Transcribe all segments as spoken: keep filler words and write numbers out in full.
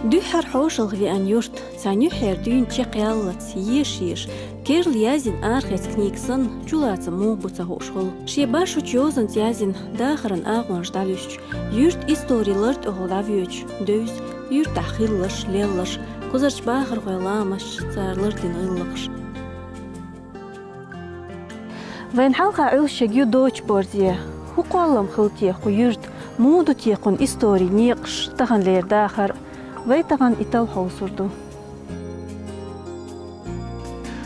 Дуьххьара хьошалгӀа веана юрт, цхьан юьххьера дуьйна чекхъяллалц, еш-еш, керла язйина арахеца книга санна, чулацам муха бу ца хууш хилла. Шен башхача йозанца язйина дахаран агӀонаш дӀалуьстуш, юьртан истори лартӀехула дӀавоьдуш, девза юьртахь хилларш, лелларш, кхузарчу бахархойн ламасташ, цара лардина гӀиллакхаш. Вайна хьалха Ӏуьллуш ерг ю Дочу-Борзе. ХӀун кхоллам хилла те кху юьртан, муха ду те кхуьнан историн некъаш, таханлера дахар а? Вай тахана и талла хьовсур ду.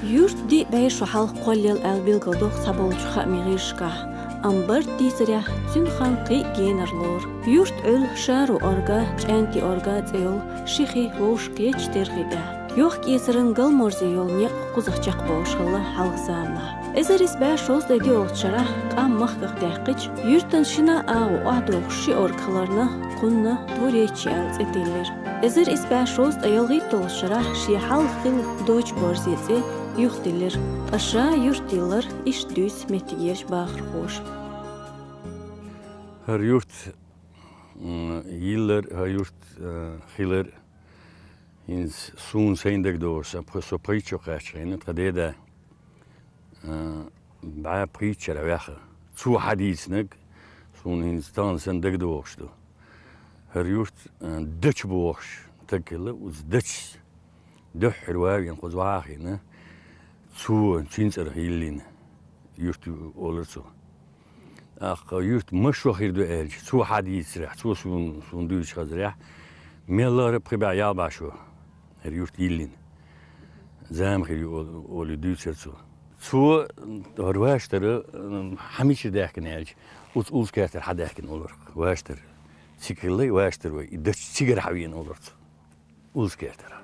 Юрт диъ бӀе шо хьалха кхоллаелла аьлла билгалдоху цхьаболчу хаамийн гӀирсашкахь, амма барт дийцарехь, цуьнан хан кхин а генара лору. Юрт Ӏуьллу Шаро-Орга, ЧӀаьнти-Орга цӀе йолу ши хи вовшахкхетачу тера хи тӀехь. Йохк-эцаран Галморзе йолу некъ кхузахь чекхболуш хилла хьалха заманахь. Эзар исс бӀе шовзткъе диъолгӀачу шарахь къам махках даьккхича, юьртан шина агӀо охьадохуш ши орга хиларна, кхунна Двуречье аьлла цӀе тиллира. Эзар исс бӀе шовзткъе ялхитталгӀачу шарахь шен хьалха хилла Дочу-Борзе цӀе юхатиллира. Ткъа ша юрт йиллар иштта дуьйцу меттигерчу бахархоша. ХӀара юрт, м, йиллар, хӀара юрт, э, хилар, хӀинца суна сайн дагадогӀуш, сан пх-, со пхийтта шо кхаьччахьана, тхан деда, а, бӀе пхийтта шарахь ваьхна. Цо хьадийцинарг суна хӀинца тахана санна дагадогӀуш ду. ХӀара юрт, а, Дача бохуш стаг хилла, оцу Дачас дуьххьара ван а веана кхуза ваха а хиъна, цо, цуьнан цӀарах йиллина юрт ю-, олура цо. ТӀаккха юрт масса шо хир ду аьлча, цо хьадийцарехь, цо суна, суна дуьйцуш хазарехь, меллара а пхи бӀе, ялх бӀе шо хӀара юрт йиллина. Зама хир ю ол-, олий дуьйцура цо. Цо хӀара ваштара, м, хьан мичара даьхкина аьлча, оцу Улус-Кертара хьадаьхкина олура. Ваштара цига хилла, ваштара вай, и Дача цигара хьавеана олура цо. Улус-Кертара.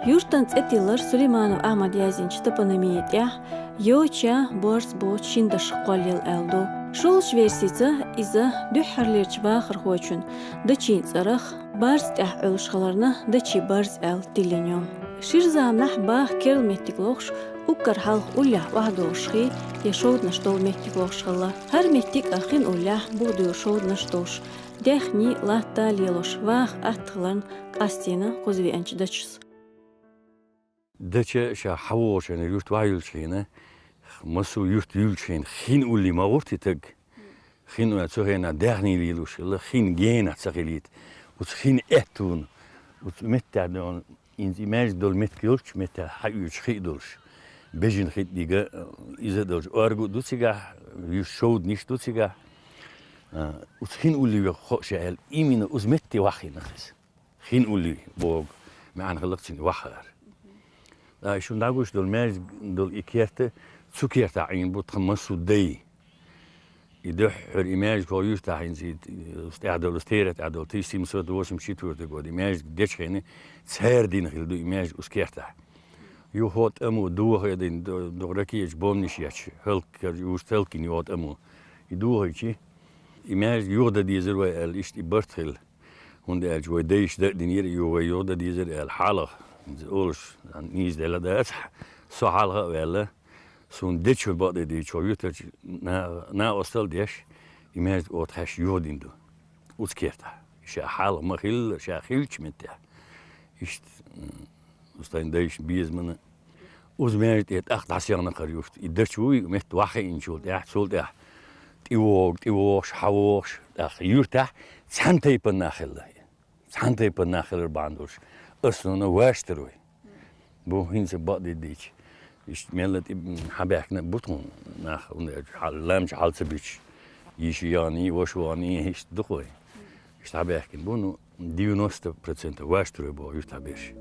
Юьртан цӀе тиллар Сулейманов Ахьмада язйинчу топонимин тӀехь йоча, борз боцу шина дашах кхоллаелла аьлла ду. ШолгӀачу версица иза дуьххьарлерчу бахархочун Дачийн цӀарах барз тӀехь Ӏуьллуш хиларна, Дачийн барз аьлла тиллина ю. Шира заманахь баха керла меттиг лохуш, уггар хьалха уллехь охьадолуш хи я шовданаш долу меттиг лохуш хилла. ХӀара меттиг а хин уллехь буха дойла шовданаш долуш, даьхний, латта лелош ваха атта хиларна къастийна кхуза веанчу Дачас. Дача ша хьан вогӀучу хенара юрт ван юьллучу хенахь, массо а юрт юьллучу хенахь хин уллий ма гӀуртий таг. Хин уллий цу хенахь даьхний лелош хилла, хин генахь ца хилийта. Оцу хин аьттуна, оцу меттехь дона, инза и маьждиг долу меттиг йолчу меттехь хьаоьцуш хи а долуш. Бежана хи тӀе дига, иза а долуш, орга а ду цигахь, юьш шовданаш ду цигахь. А, оцу хин уллий веха хо а ша аьлла, именно оцу метте ваххийнах иза. Хин уллий боху маьӀна хилла цуьнан ваххар. Ткъа и шуна дӀагуш долу маьждиг долу и керта, цу кертахь Ӏийна бу тхан массо а дай. И дуьххьара и маьждиг хӀокху юьртахь хӀинца и, и, оцу тӀехь долу, оцу терахь тӀехь долу, тысяча семьсот восемьдесят четвёртый год, и маьждиг дечу хенахь цара дина хилла ду и маьждиг оцу кертахь. Юха хӀокху тӀамо доха а дина, до-, дукха ракеташ, бомбанаш ечу, хӀаллакьхилла, юьртахь хӀаллакьйина хӀокху тӀамо. И дохийча, и маьждиг юхадан дезара вай аьлла, иштта и барт хилла. ХӀунда аьлча вай дайша дан а динера, юха вай юхадан дезара аьлла хьалха. Иза олуш, нийса делла дац, со хьалха а ваьлла, суна дечо бакъдерг дийцича, хӀокху юьртарчу на-, накъостал а деш, и маьждиг оцу хьаьшна юхадина ду. Оцу кертахь. Ша хьалха ма хилла, ша хиллачу меттехь. Иштта, м, Стайн дайшна безамана. Оцу маьждиг тӀе тӀаккха дӀасаьхна кхара юрт. И Дача вуй, метта ваххийначул тӀаьхьа, цул тӀаьхьа тӀевогӀу, тӀевогӀуш, хьавогӀуш, тӀаккха юьртахь цхьана тайпана нах хилла. Цхьана тайпана нах хилар бахьана долуш. Основной ваштар вай. Бу хӀинца бакъдерг дийцича. Иштта мелла тӀе, м, хьабаьхкина а бу тхуна нах, хӀунда аьлча хьал-, ламча хьал ца бича. Йиша яхний, ваша вахний, иштта ду-кх вай. Иштта хьабаьхкина бу, ну, девяносто процентов ваштар вай боху юьртахь берш.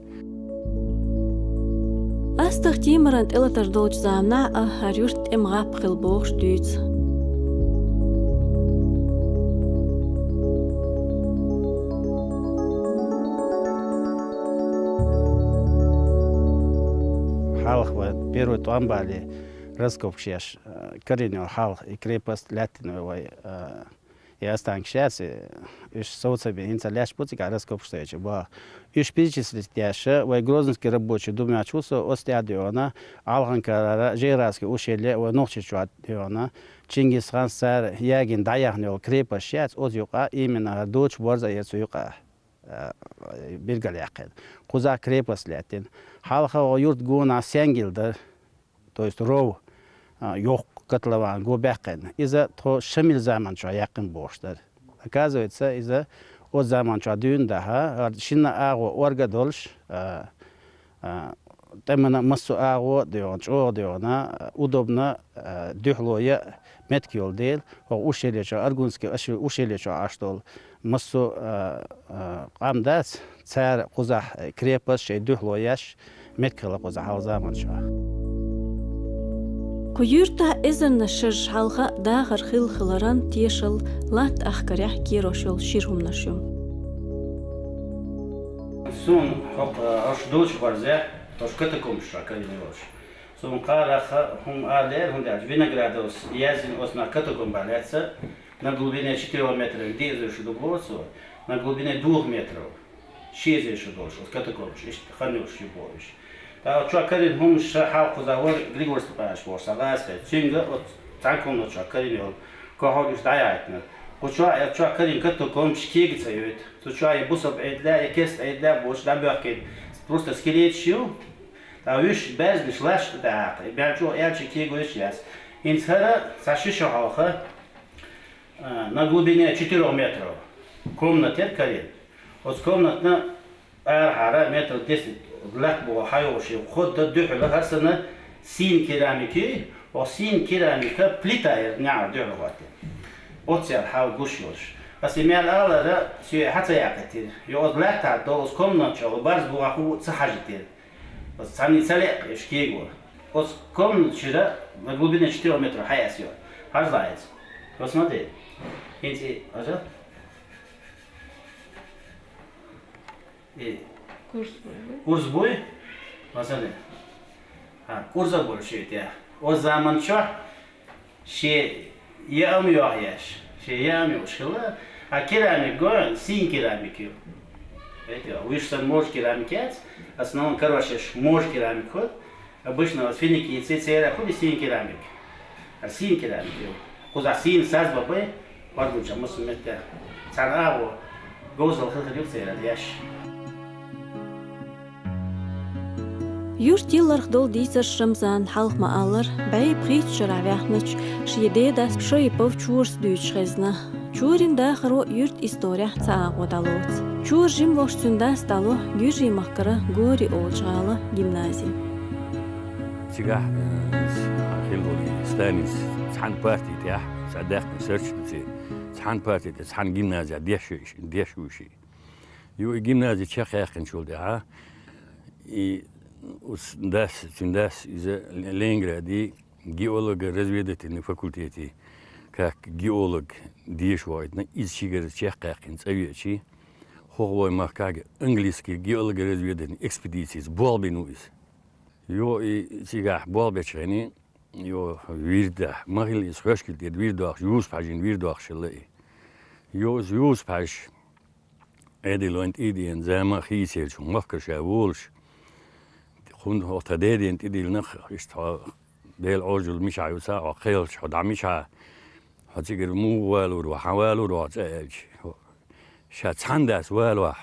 АстагӀ Тимаран тӀелатар долчу заманахь а хӀара юрт тӀеман гӀап хилла бохуш дуьйцу. Хьалха вай первый тӀом бале раскопкаш еш, э, карийна йолу хьалха и крепость лаьттина вай, э, И останкаш яц, и уьш совцабе хӀинца лаьтташ бу цигахь раскопкаш ца йича боху. Уьш перечислить деш, вай Грозненский рабочий думаьча ву со, оцу тӀе а доьгӀна, Алхан-Карара, Жейрахский ущелье, вай Нохчийчохь а доьгӀна, Чингисханца цара ягийна дӀаяьхна йолу крепость яц, оцу юкъа, именно хӀара Дочу-Борза а яц цу юкъа. а, биргал яьккхина. Кхузахь крепость лаьттина. Хьалха оха юрт гонахь сенгил дара, то есть ров, а, йоккха котлован го баьккхина. Иза тхо Шамил заман чохь яьккхина бохуш дара. Оказывается, иза оцу заман чохь дуьйна дахьа, хӀара шинна агӀо орга а долуш, а, а, тӀемана массо а агӀо а доьгӀна, чӀогӀа доьгӀна, удобно, а, дуьхьало ян меттиг йолу дела, хӀокху ущелье чохь, Аргунский ущ-, ущелье чохь Ӏаш долу массо а, а, къам дац, цара кхузахь крепость шайн дуьхьало еш, меттиг хилла кхузахь хьалха заман чохь. Кху юьртахь эзарнаш шераш хьалха дахар хилла хиларан тешалла латта ахкарехь кийрош йолу шира хӀуманаш ю. Суна хӀокху, хӀорш доцуш гӀорзе, хӀорш катакомбаш чохь карийна йолуш. Суна кхарах хӀума ала лаьара, хӀунда аьлча Виноградовс яздина оцу наха катакомба лаьцна, на глубине четырёх метров, де иза шу ду боху цо, на глубине двух метров. Ши эзар шу долуш, оцу катакомбаш, иштта хан йолуш ю боху уьш. Ткъа оцу чохь карийна хӀуманаш ша хьалха кхузахь вара Григорий Степанович бохуш, сан гӀазкхи. Цуьнга оцу цхьана комнатчохь карийна йолу кохьо уьш дӀаяйтина. Кху чохь, оцу чохь карийна катакомбаш кега ца йойту. Цу чохь я бусалба Ӏедал, я керста Ӏедал бохуш дӀабоьхкина. Просто скелеташ ю. Ткъа уьш баьрзнаш лаш тӀе тӀехьакха, и баьлчо аьлча кегойш яц. ХӀинца хӀара цхьа ши шо хьалха, а, на глубине четырёх метров комната яра карийна. Оцу комнатна арахьара метр десять лакха боху хьайолуш ю. Худда дуьхьала хӀара санна сийна керамика ю, оцу сийна керамика плита яра неӀара дуьхьала хӀоттина. Оццул хьал гуш йолуш. Аса и мел алара, соьга хьа ца яккхийтира. Йо, оцу лаьттахь долу оцу комнатчохь барз бухахь хӀу ца хьажийтира. Аса цхьаьнний ца леа, иш кего. Оцу комнатчуьра на глубине четырёх метров хьаэца йо. Хьажа лаьца. Посмотри. ХӀинца и, хьажа. И курс буй? Курс буй? Масале. А, курс а буй ши тя. О заман чохь ши яам йохьеш. Ши яам йохьеш хила. А керамик го, син керамик ю. Эти, уж сан мож керамик яц. Основном, короче, ш-, мож керамик ход. Обычно вот финикийцы цера худи син керамик. А син керамик ю. Кхуза син саз бабай, варгуча мусу метте. Цан агу, гозал хахадил цера яш. Юрт йилларх долу дийцарш Рамзан хьалха ма-аллара, бӀе пхийтта шарахь ваьхначу шен дедас Шоипов Чурас дуьйцуш хезна. Чурин дахаро юьрт исторехь ца агӀо дӀалоцу. Чура жим вохуш цуьнан дас дӀало Гуьржийн махкара Гори олучу гӀала гимнази. Цигахь, э, хилла волу Сталинс цхьана парти тӀехь, ца даьккхина сарч ду ци, цхьана парти тӀе, цхьана гимназия деш ю иш-, деш ву ши. Ю и гимназия чекхъяьккхинчул тӀаьхьа, и ус дас, цуьнан дас иза Ле-, Ленинграде геолого-разведательный факультете, как геолог деша вахийтина, иза шигара чекхъяьккхина цӀа веачи, хӀокху вай махкахь английский геолого-разведательный экспедицийца болх бина ву иза. Ю и цигахь болх бечу хенахь, ю вирдахь, ма хилла иза хьоьшкӀал тӀера вирдохуш, Юсуп-Хьаьжин вирдохуш хилла и. Ю иза Юсуп-Хьаьжа Ӏедалойн тӀедеана зама а хийцаелча, махкара ша волуш, хӀунда хьо тхан деден тӀедиллинарх, иштта хьо Дела Ӏожалла мичахь ю ца, хьо кхелхача хьо дӀа мичахь, хьо цигара муха валур ву, хьан валур ву хьо цӀа аьлча, ша цхьана дас валавахь,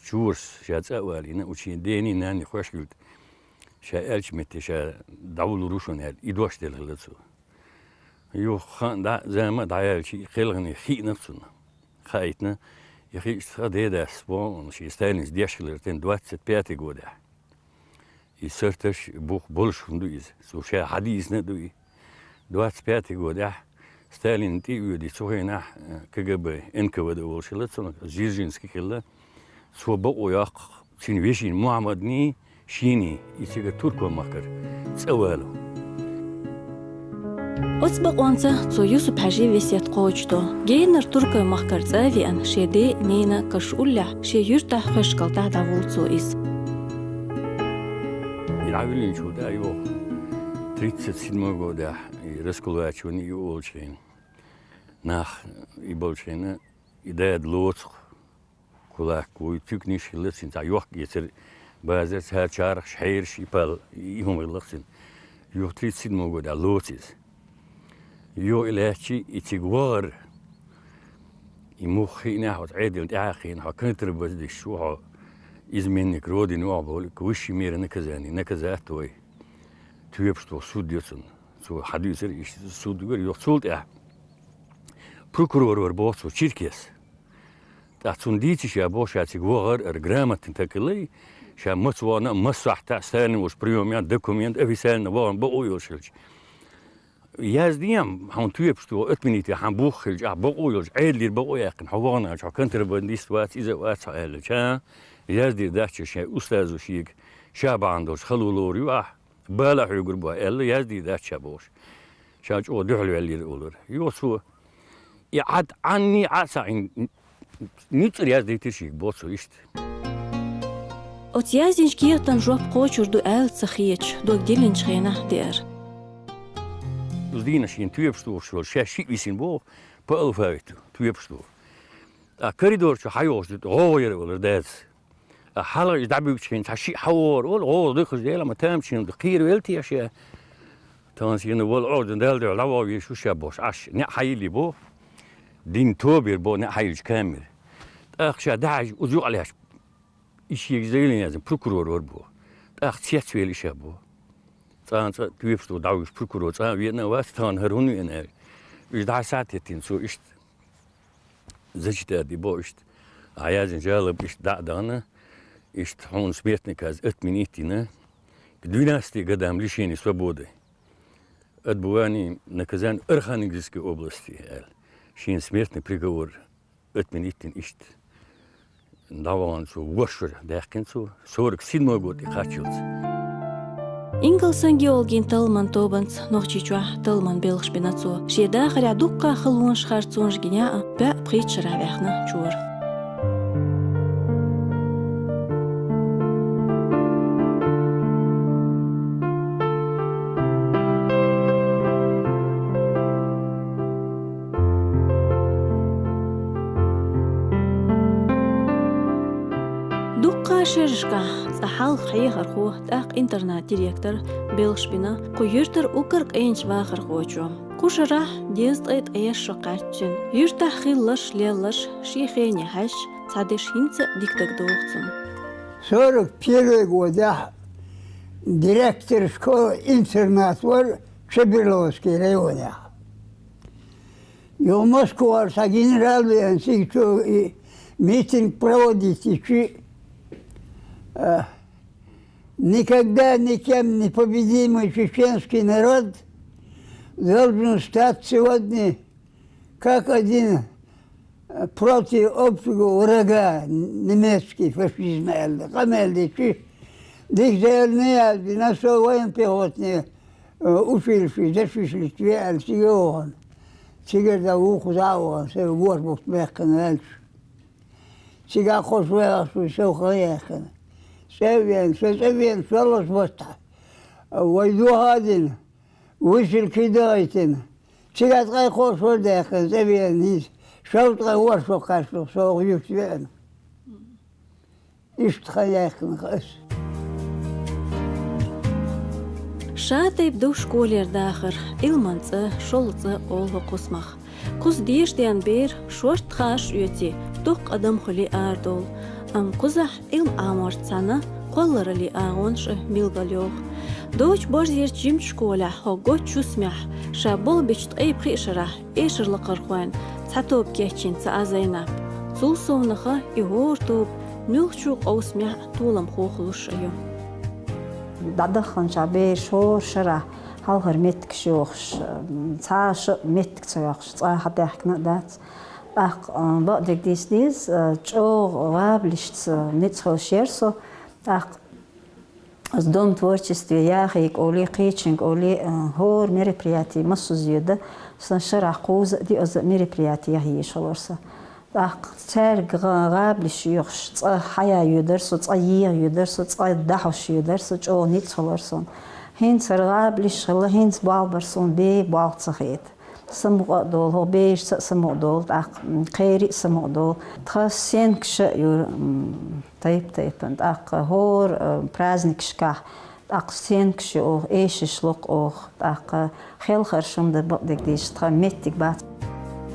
Чурас ша цӀа а валийна, учийн дений, нанний хьоьшкӀал тӀе ша аьлча метте ша дӀавуллур ву шуна аьлла, и дош делла хилла цо. Юха хан дӀа, зама а дӀаяьлча, и кхелхане хиънарх цунна. Хаийтина, и хиъча тхан дедас, боху, шен Сталинс деш хилар тен двадцать пятый годехь. И сарташ, и бух болуш хӀума ду иза. Цо ша хьадийцина а ду и. Двадцать пятый годехь Сталин тӀе а оьдий, цу хенахь, э, К Г Б, Н К В Д волуш хилла, цунах Дзержинский хилла. Цо бакъо йоккху цуьнан вешин Мухьаммадний, шийний, и цига Туркойн махкара цӀа вало. Оцу бакъонца цо Юсуп-Хьаьжин весет кхочушдо. Генара Туркойн махкара цӀа а веана, шен ден а, ненан а карш уллехь, шен юьртахь хьоьшкӀал тӀехь дӀавуллу цо иза. И дӀавиллинчул тӀаьхьа йоху тридцать седьмой годехь и раскулачивание и олучу хенахь, нах и болчу хенахь, и дада лоцу кулак вуй, туьканаш хилла цуьнан, цхьа йохк-эцар базар, цхьа чархаш, хьераш, и пал, и хӀума хилла цуьнан. Юха тридцать седьмой годехь лоцу иза. Юха и лаьттачи и цига вахар, И мух хиънехь, хьо Ӏедал тӀаьхьа хиъна, хьо контрабандист ву, хьо изменник Родины ву хьо боху, к высшей мере наказания, наказать вай. Тоьпаш тоха суд йо цунна. Цо хьадуьйцура, иштта суд вара, юха цул тӀаьхьа прокурор вара боху цо, черкес. ТӀаккха цунна дийцича боху, ша цига вахар ара грамотный так и лай, ша маца вахана а, массахьта а Сталин волчу приёме документ официально вахана бакъо йолуш хилча. Яздехьа, хьуна тоьпаш тоха отменить ян хьан бух хилча, ахь бакъо йолчу, Ӏедалера бакъо яьккхина, хьо вахана, хьо контрабандист вац, иза а вац хьо аьллача, яздийр дац ша шайн устазо шега, ша бахьана долуш хало лур ю ахь, бала хьоьгур бу аьлла, яздийр дац ша бохуш. Ша чӀогӀа дуьхьал ваьллера олура. Йо, цо и Ӏад Ӏанний Ӏа а ца Ӏин, ницкъара яздайтира шега, бо цо иштта. Оцу яздинчу кехатан жоп кхочур ду аьлла ца хеташ, дог диллинчу хенахь деара. Уьш дийна шена тоьпаш тухуш волу, шаьш шиъ висина боху по алфавиту, тоьпаш туху. Ткъа коридор чу хьан йогӀуш ду, гӀовгӀа яра олура дадас. Ткъа хьалха иза дӀабуьгучу хенахь цхьа шиъ хьан вогӀура олу, гӀовгӀа дихкаш дела, ма тамашийна кхера велла теша. Тахана сена вала Ӏордан Далла дуьхьа дӀавогӀа везаш ву ша бохуш, Ӏаш, неӀ хьайиллий боху. Дин тобера боху, неӀ хьайиллачу камера. ТӀаккха ша дӀахьаьжча, узу юкъа лаьтташ, и шега заявление яздина, прокурор вара боху. ТӀаккха цецвели ша боху. Цкъа а цкъа тоьпаш туху дӀавуьгуш прокурор цкъа а веана а вац, тахана хӀара хӀунда веана аьлла. Уьш дӀа сатеттина цо иштта. Зачитать ди бо иштта. Ахьа яздина жалоба иштта дӀа а дахана, иштта хьуна смертный казнь отменить йина, к двенадцати годам лишения свободы. Отбывание наказания Архангельской области, аьлла. Шена смертный приговор отменить йина иштта. ДӀавахана цо, ворхӀ шура даьккхина цо, сорок седьмой год и кхаччалц. Ингалсан геологийн талламан тобанца Нохчийчохь талламан белхаш бина цо. Шен дахарехь дуккха халонаш харцонаш гина а, боьа пхийтта шарахь ваьхна чора. Дуккха шерашкахь цкъа хьалха хьехархо, тӀаккха интернат директор белхаш бина кху юьртара уггар къеначу вахархочо. Кху шарахь дезткъе ткъаесна шо кхаьчна цуьнан. Юьртахь хилларш, лелларш шен хене хьаьжча, цхьадерш хӀинца а дика дагадогӀу цунна. Сорок первый годехь директор школы-интернат вара Чеберловский районехь. Юха Москвара цхьа генерал веана, цига чу и митинг проводить йичи, а, никогда никем не победимый чеченский народ должен стать сегодня как один, э, против общего врага, немецкий фашизм аьлла. Къамел дичи, дика делла яздина со военно-пехотный, э, училище, зачислить ве аьлла, цига вахана. Цигара дан вукхуза а вахана, сайн ворхӀ бутт баьккхина ваьлча. Цига кхо шо ваьлча, со хан яьккхина. ЦӀа а веана, со цӀа веана, шолгӀачу баттахь вай дохадина, высылки а дахийтина. Цига ткъе кхо шо даьккхина, цӀа веана хӀинца. Шовзткъе ворхӀ шо кхаьчна, со оха юьрта веана. Иштта хан яьккхина ас. Ша тайпа ду школера дахар, Ӏилман цӀа, шолгӀа цӀа олу хӀокху хӀусамах. Кхуза деша деана бер шортта хаарш оьций, доккха адам хуьлий арадовла. Амма кхузахь Ӏилма Ӏаморца цхьаьна кхоллараллин агӀонаш а билгалйоху. Дочу-Борзерчу жимачу школехь хӀокху гоччу хӀусамехь ша болх бичу ткъе пхи шарахь эшарлакхархойн цхьа тоба кечйина ца Ӏа Зайнап. Цул совнаха и хӀора тоба муьлххачу къовсамехь а толамхо хуьлуш а ю. ДӀадаханчохь бераш хӀора шарахь хьалхара меттигаш йохуш, цхьа а ша меттиг ца йоккхуш, цкъа а хьадаьхкина а дац. ТӀаккха, а, бакъдерг дийца деза, а, чӀогӀа гӀабалишца ницкъ хуьлуш яра со. ТӀаккха аса Дом творчестве яхийга олий, кхечуьнга олий, а, хӀора мероприяти массо а зоьда, сан шарахь кхузза а, диъазза а мероприяти яхьа езаш хилара сан. ТӀаккха цаьрга гӀа-, гӀабалиш йоьхуш, цкъа хьаян йоьдара со, цкъа еха йоьдара со, цкъа дӀахьош йоьдара со, чӀогӀа ницкъ хилара суна. ХӀинца хӀара гӀабалиш хилла, хӀинца болх бар суна бен болх ца хета. Самукъа а долу, хӀокху берашца а самукъа долу, тӀаккха, м, кхерий а самукъа долу. Тхан сценкаш а юра, м, тайп-тайпана, тӀаккха хӀора, а, праздникашкахь, тӀаккха сценкаш ю оха, эшарш локху оха, тӀаккха хелхарш хӀума дан бакъдерг дийцича, тхан меттиг бац.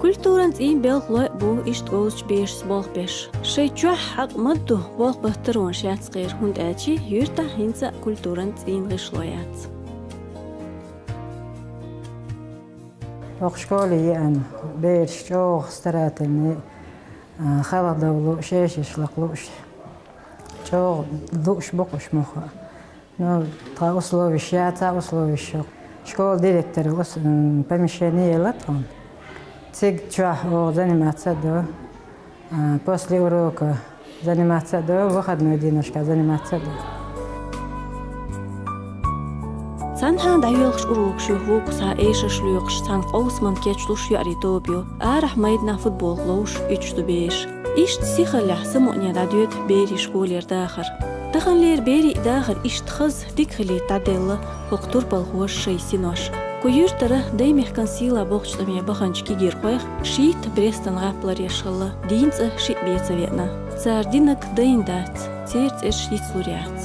Культуран цӀийнан белхалой а бу иштта говзачу бешаца болх беш. Шайн чохь хьакъ ма-дду, болх бан таронаш яц кхеран, хӀунда аьлча юьртахь хӀинца а культуран цӀийнан гӀишло яц. ХӀокху школе еана бераш чӀогӀа старательный, а, хала довла, шешаш лакха лууш, чӀогӀа лууш бу-кх уьш муха. Ну, тхан условиш яц, цхьа условиш ю. Школа директора ус-, м, помещение елла тхуна. Цига чохь оха заниматься а до, а, после урока заниматься а до, выходной динашка заниматься а до. Цхьанхьа дӀайоьлхуш урокаш ю, вукху схьа эшарш лоькхуш, цхьана къовсаман кечлуш йоӀарийн тоба ю. Арахь майданахь футболка ловш, уьдуш ду бераш. Иштта сихаллехь самукъане дӀадоьду берийн школера дахар. Таханлера берийн дахар иштта хаза, дика хилийта дӀаделла хӀокху турпалхоша шайн синош. Кху юьртара Даймехкан сийлахь бохучу тӀаме баханчу кегийрхойх шийтта Брестан гӀап ларъеш хилла, дийнна цкъа шиъ бен ца веана. Цара динарг дайна дац, церан цӀераш йицлур яц.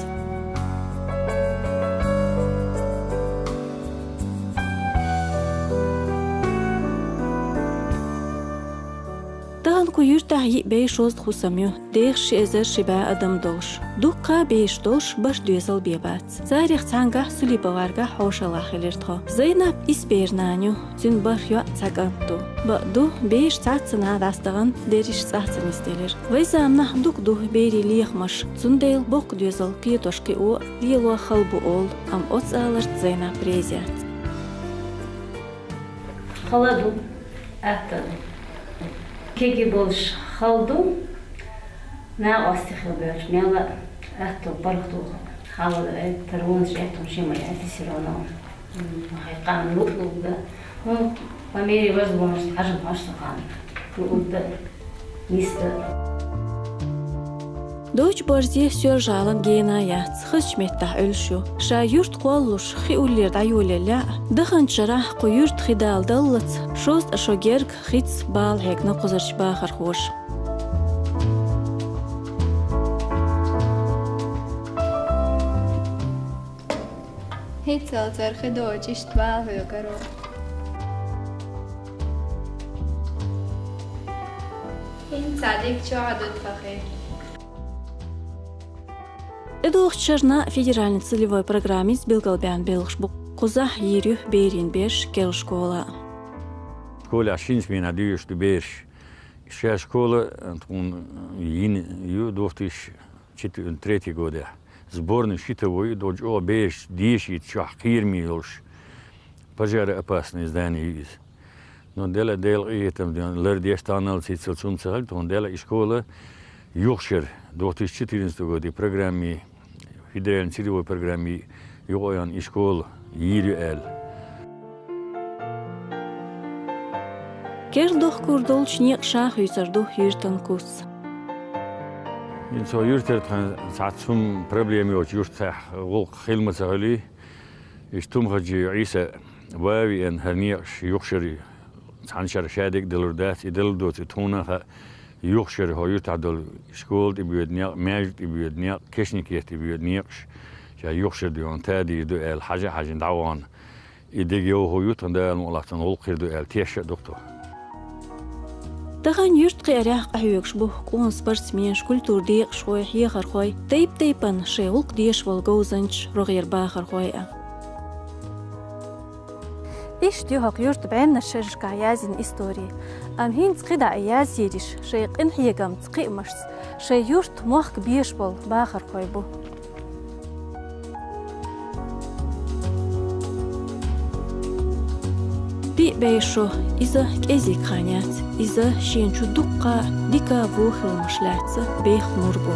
Тахана кху юьртахь йиъ бӀе шовзткъа хӀусам ю, дехаш ши эзар ши бӀе адам долуш. Дуккха а бешаш долуш, бархӀ доьзал бен бац. Царах цхьаьнгахь, Сулиповаргахь хьошалгӀахь хилира тхо. Зайнап исс беран нана ю, цуьнан бархӀ йоӀ, цхьа кӀант ду. Бакъ ду, бешаш цхьацца нах дӀасадахана, дерриш цӀахь ца нисделира. Вайн заманахь дукха ду берийн лехамаш, цундела боккха доьзал кхетош кхио, лело хала бу олу, амма оцу аларца Зайнап реза яц. Хала ду, атта ду. Кегий болуш хала ду, накъостий хила боьлча мел а атта ду, паргӀат ду. Хала ду, э, тара вонаш, э, тхуна ши ма яьлла, всё равно. М, хьайн къам луъ-луъ дан. Ну, по мере возможности, хьажа-хьожа сан къам. Луъург дан, нисдан. Дойчу Борзе Соьлжа-ГӀалан Гена яц, хазачу меттехь Ӏуьллуш ю. Ша юрт кхоллалуш, хи уллера дӀайолаелла а, даханчу шарахь кху юьртан хи дала даллалц, шовзткъа шо герга хица бала хьегна кхузарчу бахархоша. ХӀинццалц хи доцуш иштта бала хьоьгура. ХӀинца дика чохь ду тхан хи. ТӀедогӀучу шарна федеральный целевой программица билгалбаьхна белхаш бу. Кхузахь йийр ю берийн бераш керла школа. Школехь шина сменехь доьшуш ду бераш. Ша школа, э, тхуна йина ю две тысячи третий годехь. Сборный щитовой ю, долчу оха бераш дешийта чохь кхераме йолуш. Пожароопасное здание ю иза. Но Дела, Дела къинхетам ден, лардеш таханаллица цунна ца хилла, тхуна Дела и школа юхашара две тысячи четырнадцатого года программе, федеральной целевой программе юкъа ян и школа йийр ю аьлла. Керла дохкур долчу некъаша хуьйцур ду юьртан куц. Цо юьртара тхан цхьацца хӀума проблема йоцу юьртахь гӀуллакх хила ма ца хуьлий. Иштта Тумхаджиев Ӏийса ван а веана, хӀара некъаш юхашара цхьана шарахь ша дерг а далур дац, и далур доцу и тхуна а хаьа, юхашара хӀокху юьртахь долу школа тӀебоьду некъ, маьждиг тӀебоьду некъ, кешнакерта тӀебоьду некъаш, ша юхашара дуьйхьа тадийр ду аьлла, хьажа а хьаьжна дӀавахана. И дегайовхо ю тхан, Дала мукъалахь, цунна гӀуллакх хир ду аьлла, тешаш а ду-кх тхо. Тахана юьртан кхиарехь къахьоьгуш бу къона спортсменаш, культуран декъашхой, хьехархой, тайп-тайпана шайн гӀуллакх деш волу говзанчаш, рогӀера бахархой а. Иштта ю хӀокху юьртан бӀеннаш шерашкахь яздина истори. Амма хӀинца кхидӀа а язйийриш шайн къинхьегамца, кхиамашца шайн юрт, мохк беш болу бахархой бу. Диъ бӀе шо, иза кӀезиг хан яц, иза шена чу дуккха а дика а, вон а хиламаш лаьцна беха мур бу.